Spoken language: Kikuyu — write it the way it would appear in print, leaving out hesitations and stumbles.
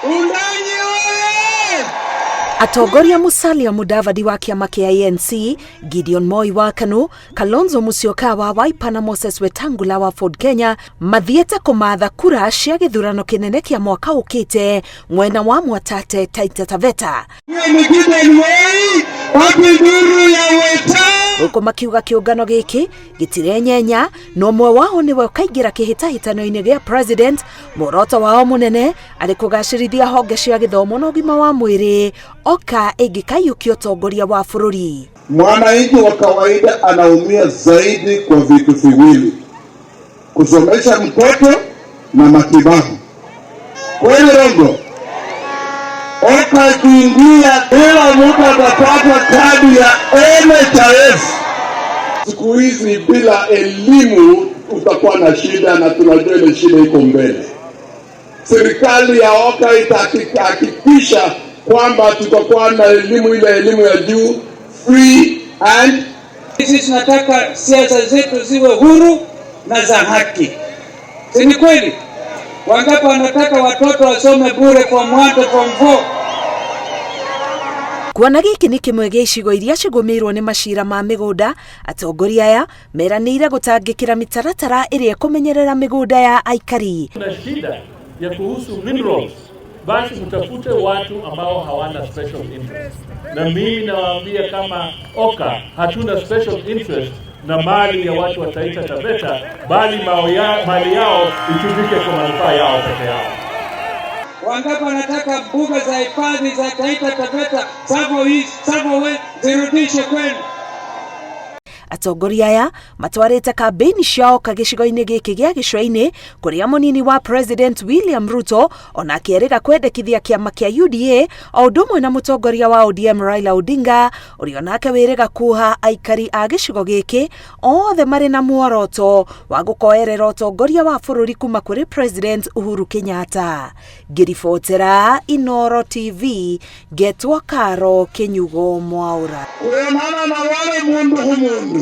Wundanyi oye! Atongoria Musalia Mudavadi wa kĩama kĩa ANC, Gideon Moi wa KANU, Kalonzo Musyoka wa Wiper na Moses Wetangula wa Ford Kenya mathiĩte kũmatha kura cia gĩthurano kĩnene kĩa mwaka ũkĩte mwena wa Mwatate Taita Taveta. Huyo ni Gideon Moi, wapi nduru ya Weta? Gũkũ makiuga kĩũngano gĩkĩ gĩtirenyenya na ũmwe wao nĩwe ũkaingĩra kĩhĩtahĩtano-inĩ gĩa president. Muoroto wao mũnene arĩ kũgacĩrithia honge cia gĩthomo na ũgima wa mwĩrĩ oka ĩngĩkaiyũkia ũtongoria wa bũrũri. Mwananchi wa kawaida anaumia zaidi kwa vitu viwili: kusomesha mtoto na matibabu. Kweli Rongo? Oka ikiingia, kila mtu atapata kadi ya NHIF. Siku hizi bila elimu utakuwa na shida, na tunajua ile shida iko mbele. Serikali ya Oka itahakikisha kwamba tutakuwa na elimu, ile elimu ya juu free and Sisi tunataka siasa zetu ziwe huru na za haki, si ni kweli? Wangapi wanataka watoto wasome bure form 1 to form 4? Kuona gĩkĩ nĩ kĩmwe gĩa icigo iria cigũmĩirwo nĩ macira ma mĩgũnda, atongoria aya meranĩire gũtangĩkĩra mĩtaratara ĩrĩa ĩkũmenyerera mĩgũnda ya aikari. Kuna shida ya kuhusu minerals, basi mtafute watu ambao hawana special interest. Na mimi nawaambia kama Oka hatuna special interest na mali ya watu wa Taita Taveta, bali mali yao itumike kwa manufaa yao peke yao. Wangapi wanataka mbuga za hifadhi za Taita Taveta, Tsavo East, Tsavo West zirudishwe kwenu? Atongoria aya matwarĩte kambĩini ciao gĩcigo-inĩ gĩkĩ gĩa gĩcũa-inĩ kũrĩa mũnini wa President William Ruto onake erĩga kwendekithia kĩama kĩa UDA o ũndũ ũmwe na mũtongoria wa ODM Raila Odinga, ũrĩa onake wĩrĩga kuoha aikari a gĩcigo gĩkĩ othe marĩ na muoroto wa gũkoerera ũtongoria wa bũrũri kuma kũrĩ President Uhuru Kenyatta. Ngĩribotera Inoro TV, ngetwo Karo Kĩnyugo Mwaũra. Kuonana na wale mundu khu mundu.